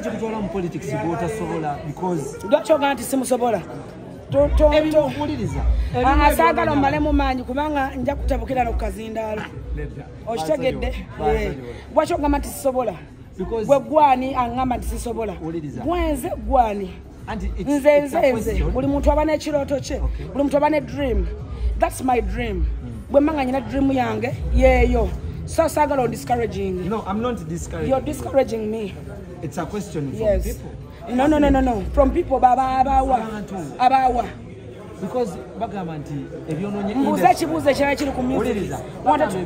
Kikutwala mu politics gw'otasobola because lwaki ogamba nti simusobola? Ebimwuliriza. Saagala omalemu maanyi kubanga nja kutabukira n'okukazindaalo. Okitegedde? Lwaki ogamba nti sisobola? Gwe gwani aŋŋamba nti sisobola? Gwenze gwani? Nze nze nze buli muntu aba n'ekirooto kye, buli muntu aba ne dream. That's my dream. Bwe mmanga nyina dream yange yeeyo. So saagala discouraging. No, I'm not discouraging. You're discouraging me. It's a question from people. No, no, no, no, no. From people baba abawa. Abawa. Because bagamba nti ebyononye mbuuza ekibuuzo ekirala kiri ku music.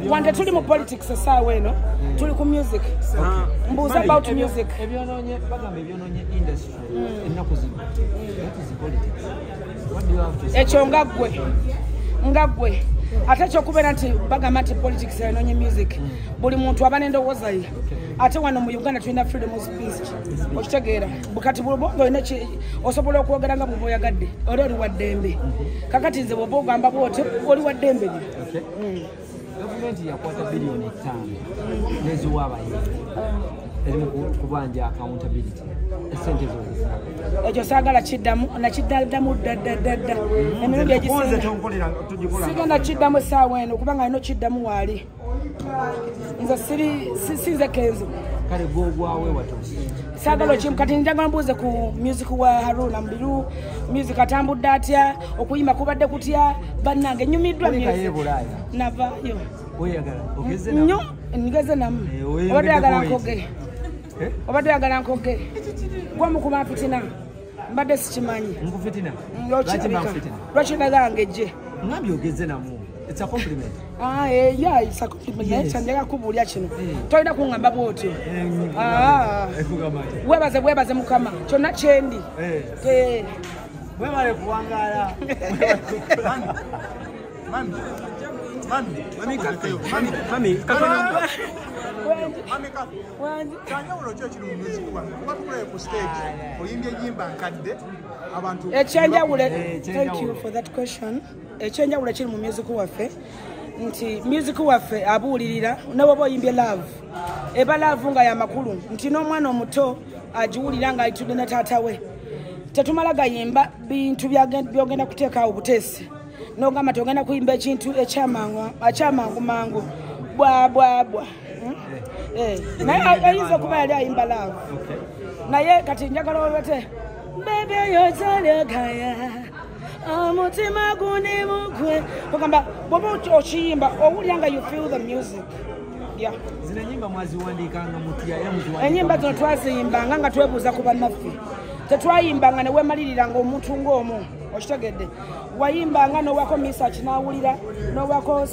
Wante tuli mu politics essaawa eno, tuli ku music. Mbuuza about music. Ebyononye bagamba ebyononye industry ennaku zino. That is politics. What do you have to say? Ekyo nga ggwe. Nga ggwe. Ate ekyokubeera nti bagamba nti politics yayononye music. Buli muntu aba n'endowooza ye. Ate wano mu Uganda tulina freedom of speech. Okitegeera. Kati bw'oba olina osobola okwogera nga bw'oba oyagadde, oli oli wa ddembe. Kakati nze bw'oba ogamba bw'otyo, oli wa ddembe lyo. Gavumenti yakwata 5 biliyoni neziwa abayimbi. Eri mu kubanja accountability. Essente z'ozifuna. Ekyo saagala kiddamu, nakiddamu dda dda dda dda. Emirundi egisinga. Sigenda kiddamu essaawa eno kubanga alina okiddamu waali. Nze sinze Kenzo. Kale gwogwawe watuuse. Saagala okimu kati njagala mbuuze ku music wa Haruna Mubiru, music atambudde atya, okuyimba kubadde kutya, bannange nyumiddwa music. Navaayo. Oyagala ogeze namu? Nnyo, ngeze namu. Obadde oyagala nkoge. Obadde oyagala nkoge. Gwe mukuba mfitina. Mbadde sikimanyi. Nkufitina? Lwaki ndagala ngejje? Ngambye ogeze namu. It's a compliment. Yeah, it's a compliment. Naye kyanjagala kubuulira kino. Tolina kuŋŋamba bw'otyo. Weebaze bwebaze Mukama. Kyonna kyendi. Mwebale kuwangaala. Mami, kyanjawulo ki ekiri mu music wange? Kuba tukulabye ku stage, oyimbye ennyimba nkadde, abantu ekyenjawulo. Thank you for that question. Ekyenjawulo kiri mu music waffe nti music waffe abuulirira ne bw'oba oyimbye love, eba love nga ya makulu nti n'omwana omuto agiwulira ng'ayitudde ne taata we. Tetumala gayimba bintu byogenda kuteekaawo buteesi n'ogamba nti ogenda kuyimba ekintu ekyamangu mangu bwa bwa bwa. Naye ayinza okuba yali ayimba love. Naye kati njagala olwete bebe yotalekaya omutima gundi mukwe ogamba bw'oba okiyimba owulira nga you feel the music. Yeah. Zino ennyimba mwaziwandiikanga mutya era muziwandiika? Ennyimba zino twaziyimbanga nga twebuuza ku bannaffe. Tetwayimbanga ne weemaliriranga omuntu ng'omu. Okitegedde? Wayimbanga n'owako Misach n'awulira, n'owako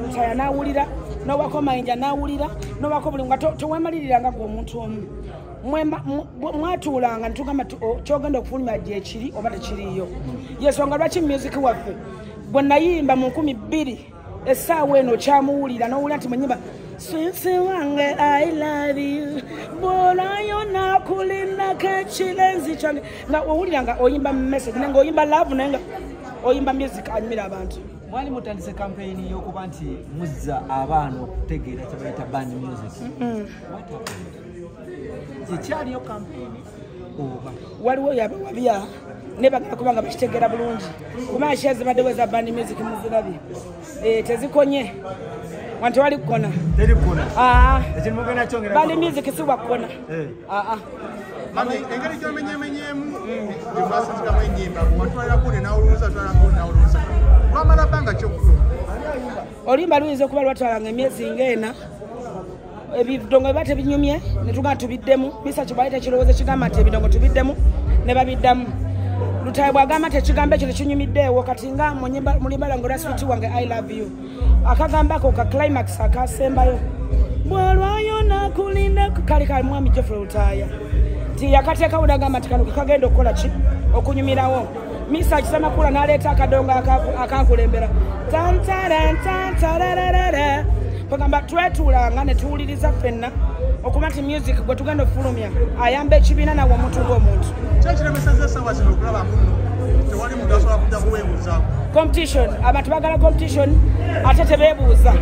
Lutaya n'awulira, n'owako Mayinja n'awulira, n'owako buli nga tewemaliriranga gwe omuntu omu. Mwatuulanga ne tugamba kyogenda okufulumya gyekiri oba tekiriiyo. Yensonga lwaki music waffe bwe nayimba mu 2000 essaawa eno okyamuwulira n'owulira nti mwenyimba Sweet wange I love you bw'olayo nakulinako ekirenzi kyange nga owulira nga oyimba message naye nga oyimba love naye nga oyimba music anyumira abantu. Mwali mutandise campaign y'okuba nti muzza abaana okutegeera kye bayita band music. What happened? Kikyaliyo campaign oba? Waliwo yabawabya ne bagenda kuba nga bakitegeera bulungi kubanga share zibaddewo eza band music muzirabye. Tezikonye. Wanti wali kukona. Teri kukona. Ekyo mugenda kyongera. Band music si wa kukona. Mami, engeri gy'omenyemenyeemu gye ennyimba watwalira gundi n'awulunza twala gundi n'awulunza. Lwamala bbanga ki okufuluma? Oluyimba luyinza okuba lwatwalanga emyezi ng'ena. Ebidongo biba tebinyumye ne tugamba tubiddemu. Misach bw'aleeta ekirowoozo ekigamba nti ebidongo tubiddemu ne babiddamu. Lutaaya bw'agamba nti ekigambo ekyo tekinyumiddeewo kati nga mu luyimba lwange olwa Sweet wange I love you. Akagambo ako ka climax akasembayo. Bw'olwayo nakulinda kali kali mwami Geoffrey Lutaaya. Nti yakateekawo n'agamba nti kano kagenda okukola ki? Okunyumirawo. Misach Ssemakula n'aleeta akadongo akakulembera. Tantarantantararara. Bagamba twetuulanga ne tuwuliriza ffenna okuba nti music gwe tugenda okufulumya ayamba ekibiina nawe omuntu ng'omuntu. Ki ekiremesezza essaawa zino okulaba muno tewali muntu asobola kujja kuweebuuzaako? Competition, abantu baagala competition ate tebeebuuza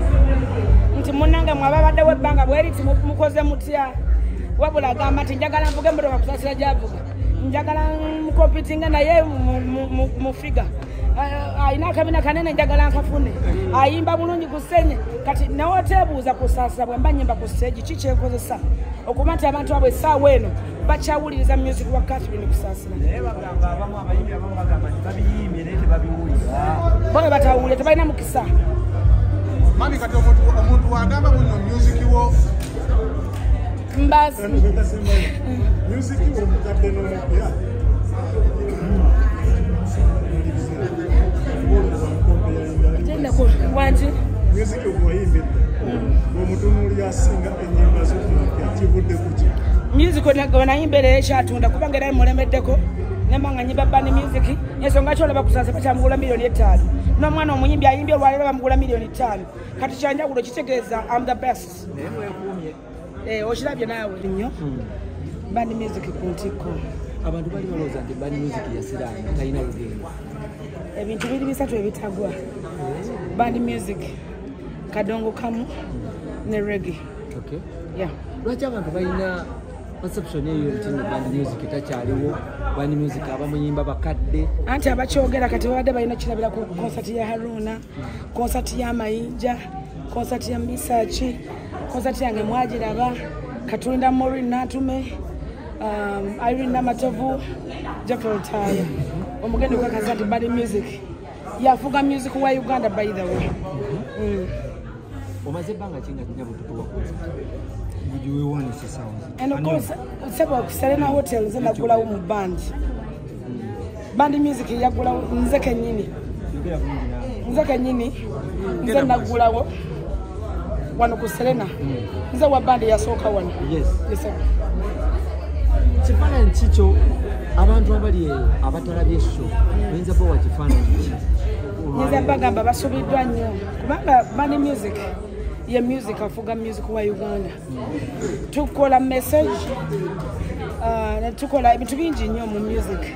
nti munnange mwe ababaddewo ebbanga bwe riti mukoze mutya. Wabula agamba nti njagala nvuge emmotoka Kusaasira gy'avuga, njagala nkompitinga naye mu figa, alina akabina kanene njagala nkafune, ayimba bulungi ku ssenye. Kati nawe oteebuuza Kusaasira bwe mba nnyimba ku stage ki kyenkozesa okuba nti abantu abo essaawa eno bakyawuliriza music wa Catherine Kusaasira. Naye bagamba abamu abayimbi abamu bagamba nti babiyimbye naye tebabiwulira. Bo batawulira tebalina mukisa. Mami kati omuntu wagamba buno music wo mbasi music wo mukadde n'omupya. Music wo omutunuuli asinga ennyimba z'omupya kivudde ku ki? Music nayimba era ekyatunda kubanga era mulemeddeko nemba nga nyimba band music ensonga kyolaba Kusaasira bakyamugula 5,000,000 n'omwana omuyimbi ayimbye olwaleero bamugula 5,000,000. Kati kyanjawulo kitegeeza I'm the best. Naye mwekuumye. Okirabye naawe nnyo band music ku ntikko. Abantu bali balowooza nti band music yasiraana talina lugendo. Ebintu biri bisatu ebitagwa: band music, kadongo kamu ne reggae. Okay. Yeah. Lwaki abantu balina perception eyo nti band music takyaliwo, band music abamuyimba bakadde? Anti abakyogera kati babadde balina kirabira ku concert ya Haruna, concert ya Mayinja, concert ya Misachi, concert yange mwagiraba, Katunda Maureen Natume, Irene Namatovu, Jeffrey Lutaaya. Omugendo okakasa nti band music yafuga music wa Uganda by the way. Omaze ebbanga ki nga nyabututuwa? And of course, sebo Serena Hotel nze nagulawo mu band. Band music yagulawo nze kennyini. Nze kennyini nze nagulawo wano ku Serena. Nze wa band yasooka wano. Yes. Yes. Kifaananyi kikyo abantu abali eyo abatalabye show oyinza bawa kifaananyi ki? Nze mbagamba basubiddwa nnyo kubanga band music ye music afuga music wa Uganda. Tukola message, tukola ebintu bingi nnyo mu music.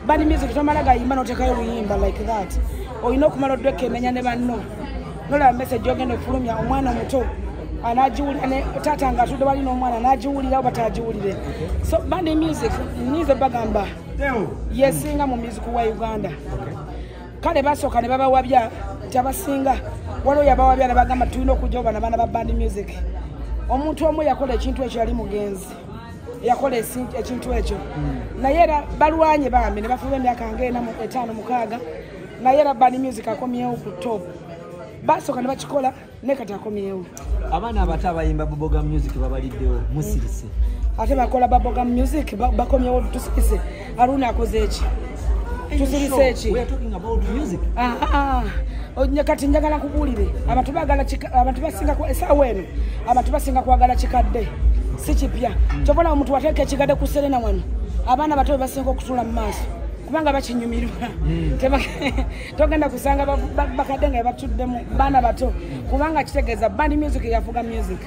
Band music tomala gayimba n'oteekayo oluyimba like that. Olina okumala odwekemenya ne banno. Nolaba message ogenda okufulumya omwana omuto anagiwulira ne taata ng'atudde wali n'omwana anagiwulira oba taagiwulire. So band music nyize bagamba yesinga mu music wa Uganda. Kale basooka ne babawabya nti abasinga waliwo yabawabya ne bagamba tulina okujja oba n'abaana ba band music. Omuntu omu yakola ekintu ekyo yali mugenzi, yakola ekintu ekyo naye era balwanye bambi ne bafuba emyaka ng'ena 5 6 naye era band music akomyewo ku top. Basooka ne bakikola ne kati akomyewo. Abaana abato abayimba buboga music babaliddewo musirise. Ate bakola buboga music bakomyewo tusirise. Haruna akoze eki? Tusirise eki? We are talking about music. Kati njagala nkubuulire abantu baagala abantu basinga essaawa eno abantu basinga kwagala kikadde si kipya. Kyova omuntu wateeka ekikadde ku Serena wano abaana bato be basinga okutuula mu maaso kubanga bakinyumirwa. Togenda kusanga bakadde nga batuddemu baana bato kubanga kitegeeza band music yafuga music.